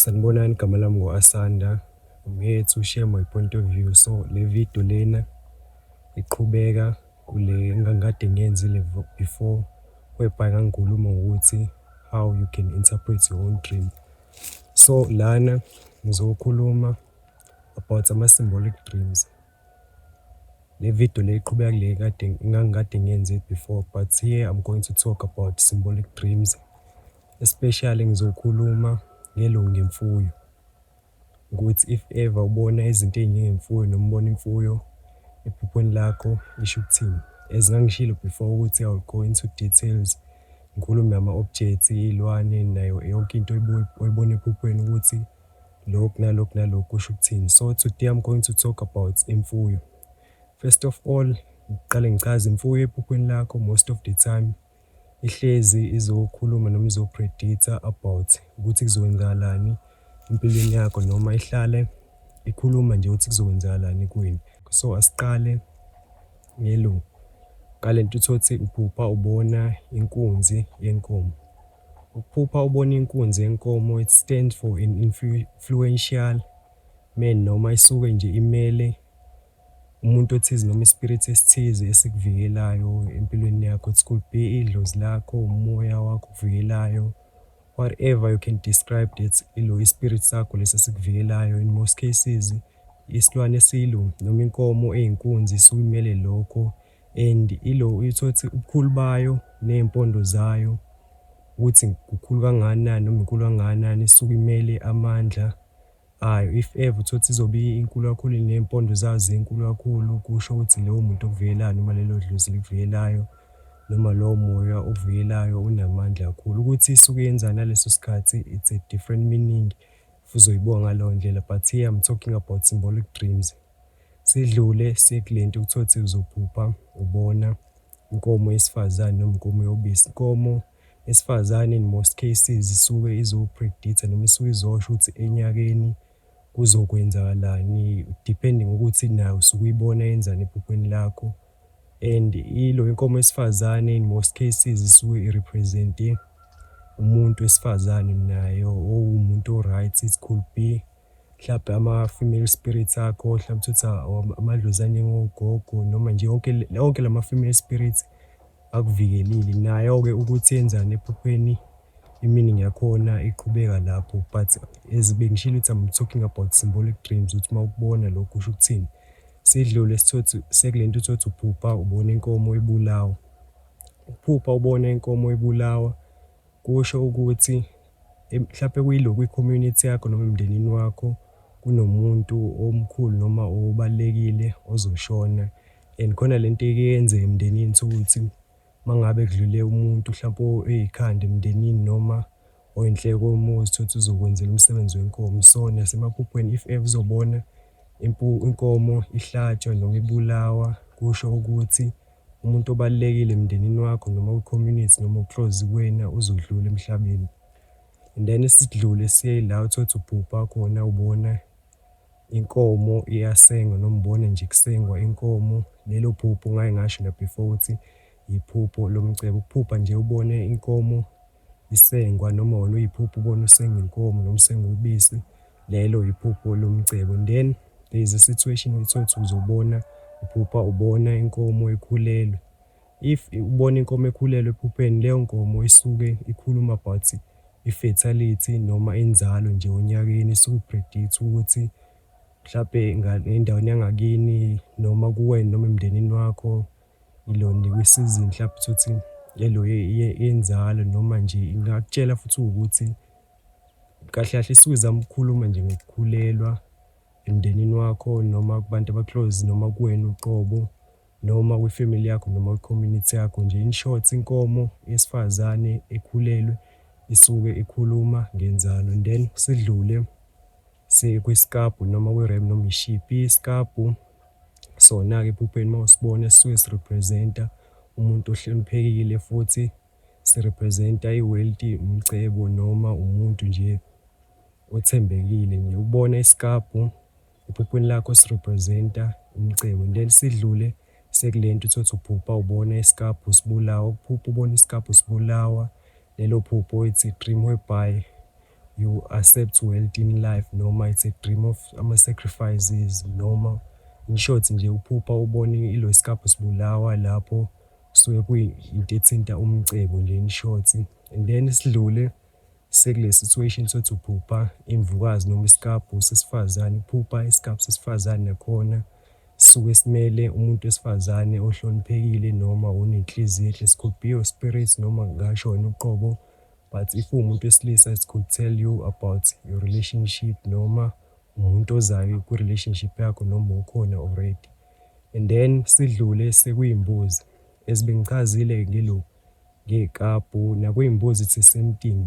Sanibonani, igama lami ngu-Asanda. I'm here to share my point of view. So, le video lena iqhubeka kule engangikade ngiyenzile before, whereby ngangikhuluma ngokuthi how you can interpret your own dream. So, lana ngizokhuluma about ama-symbolic dreams. Le video le iqhubeka kule kade engangikade ngiyenze before, but here I'm going to talk about symbolic dreams. Especially ngizokhuluma ngemfuyo. Ukuthi if ever ubona izinto ey'njengemfuyo noma ubona imfuyo ephuphweni lakho, isho ukuthini. As ngangishilo before ukuthi I will go into details, ngikhulume ngama-objects, iy'lwane nayo yonke into oyibona ephuphweni ukuthi lokhu nalokhu nalokhu kusho ukuthini. So today I'm going to talk about imfuyo. First of all, ngiqale ngichaze imfuyo ephuphweni lakho. Most of the time ihlezi izokhuluma noma izo-predict-a about ukuthi kuzokwenzakalani empilweni yakho, noma ihlale ikhuluma nje ukuthi kuzokwenzakalani kuwena. So asiqale ngelo ngale nto, uthole ukuthi uphupha ubona inkunzi yenkomo. Ukuphupha ubona inkunzi yenkomo, it stands for an influential man, noma isuke nje imele umuntu othize noma i-spirit esithize esikuvikelayo empilweni yakho. It could be idlozi lakho, umoya wakho okuvikelayo, whatever you can describe that ilo i-spirit sakho lesi esikuvikelayo. In most cases, isilwane esilo noma inkomo eyinkunzi isuke imele lokho, and ilo uthole ukuthi ubukhulu bayo ney'mpondo zayo, ukuthi kukhulu kangakanani noma inkulu kangakanani, isuke imele amandla ayo. If ever uthole ukuthi izobe inkulu kakhulu, ney'mpondo zayo zinkulu kakhulu, kusho ukuthi lowo muntu okuvikelayo noma lelo dlozi elikuvikelayo noma lowo moya okuvikelayo unamandla kakhulu. Ukuthi isuke yenzani ngaleso sikhathi, it's a different meaning uzoyibuka ngaleyo ndlela, but here I'm talking about symbolic dreams. Sidlule siye kule nto, uthole ukuthi uzophupha ubona inkomo yesifazane noma inkomo yobisi. Inkomo yesifazane in most cases isuke izo-predict-a noma isuke izosho ukuthi enyakeni kuzokwenzakalani, depending ukuthi nawe usuke uyibona yenzani ephuphweni lakho. And ilo inkomo yesifazane in most cases isuke i-represent-e umuntu wesifazane nayo owumuntu o-right. It could be mhlampe ama-female spirits akho, hlampe utholukuthi amadlozi anjengogogo noma nje yonke wonke lama-female spirits akuvikelile. Nayo-ke ukuthi yenzani ephuphweni, i-meaning yakhona iqhubeka lapho, but as bengishilo ukuthi I'm talking about symbolic dreams, ukuthi uma ukubona lokhu kusho ukuthini. Sidlule sithole ukuthi sekule nto, uthole ukuthi uphupha ubona inkomo ibulawa. Ukuphupha ubona inkomo ibulawa kusho ukuthi mhlampe kuyilo kwi-community yakho noma emndenini wakho kunomuntu omkhulu noma obalulekile ozoshona, and khona lento eke yenzeke emndenini, utholukuthi uma ngabe kudlule umuntu hlampe oyikhanda emndenini noma oyinhloko yomuzi, utholukuthi uzokwenzela umsebenzi wenkomo. So nasemaphuphweni, if ever uzobona inkomo ihlatshwa noma ibulawa, kusho ukuthi umuntu obalulekile emndenini wakho noma kwi-community noma o-close kuwena uzodlula emhlabeni. And then sidlule siye la utholukuthi uphupha khona ubona inkomo iyasengwa noma ubona nje kusengwa inkomo. Lelo phupho ngake ngasho na before ukuthi iphupho lomcebo. Ukuphupha nje ubone inkomo isengwa noma wena uyiphupha ubone usenga inkomo noma usenga ubisi, lelo iphupho lomcebo. And then there is a situation utholukuthi uzobona, uphupha ubona inkomo ikhulelwe. If ubona inkomo ekhulelwe ephupheni, leyo nkomo isuke ikhuluma about i-fertility noma inzalo nje onyakeni. Isuke i-predict ukuthi mhlampe endaweni yangakini noma kuwena noma emndenini wakho ilona kwisizini mhlampe utholukuthi elo yenzalo, noma nje ingakutshela futhi ukuthi kahle kahle isuke izama ukukhuluma nje ngokukhulelwa emndenini wakho noma kubantu aba-close noma kuwena uqobo noma kwi-family yakho noma kwi-community yakho nje. In short, inkomo yesifazane ekhulelwe isuke ikhuluma ngenzalo. And then sidlule siye kwisikabhu noma kwi-ram noma i-sheep. Isikabhu sona-ke ephupheni uma usibona sisuke si-represent-a umuntu ohloniphekile, futhi si-represent-a i-wealth, umcebo noma umuntu nje othembekile nje. Ukubona isikabhu ephuphweni lakho si-represent-a umcebo. And then sidlule sekule nto, utholukuthi uphupha ubona isikabhu sibulawa. Ukuphupha ubona isikabhu sibulawa, lelo phupho, it's a dream whereby You accept wealth in life, noma it's a dream of ama-sacrifices, noma in short nje uphupha ubone ilo isikabhu sibulawa lapho kusuke kuyinto ethinta umcebo nje in short. And then sidlule sekule situation sokuthi uphupha imvukazi noma isikabhu sesifazane. Uphupha isikabhu sesifazane nakhona sisuke simele umuntu wesifazane ohloniphekile noma onenhliziyo enhle. It could be your spirit noma ngingasho wena uqobo, but if uwumuntu wesilisa, it could tell you about your relationship noma umuntu ozayo kwi-relationship yakho noma ukhona already. And then sidlule sekuyimbuzi. As bengichazile ngelo ngey'kabhu, nakwiy'mbuzi it's the same thing.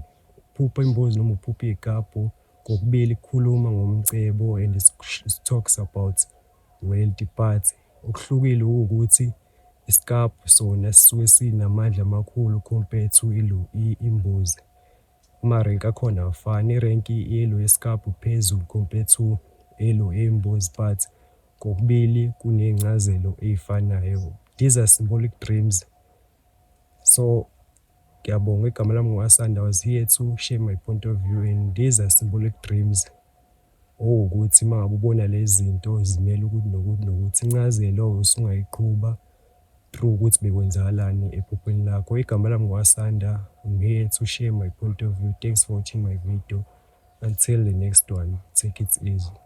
Uphupha imbuzi noma uphupha iy'kabhu, kokubili kukhuluma ngomcebo and it talks about wealth, but okuhlukile ukuthi isikabhu sona sisuke sinamandla amakhulu compared to ilo imbuzi. Amarenki akhona awafani, irenki yelo yesikabhu phezulu compared to elo eyembuzi, but kokubili kuney'ncazelo ey'fanayo. These are symbolic dreams. So ngiyabonga, igama lami ngu-Asanda. I was here to share my point of view and these are symbolic dreams. Owukuthi uma ngabe ubona lezi zinto zimele ukuthi nokuthi nokuthi, incazelo usungayiqhuba through ukuthi bekwenzakalani ephupheni lakho. Igama lami ngu-Asanda. I'm here to share my point of view. Thanks for watching my video. Until the next one, take it easy.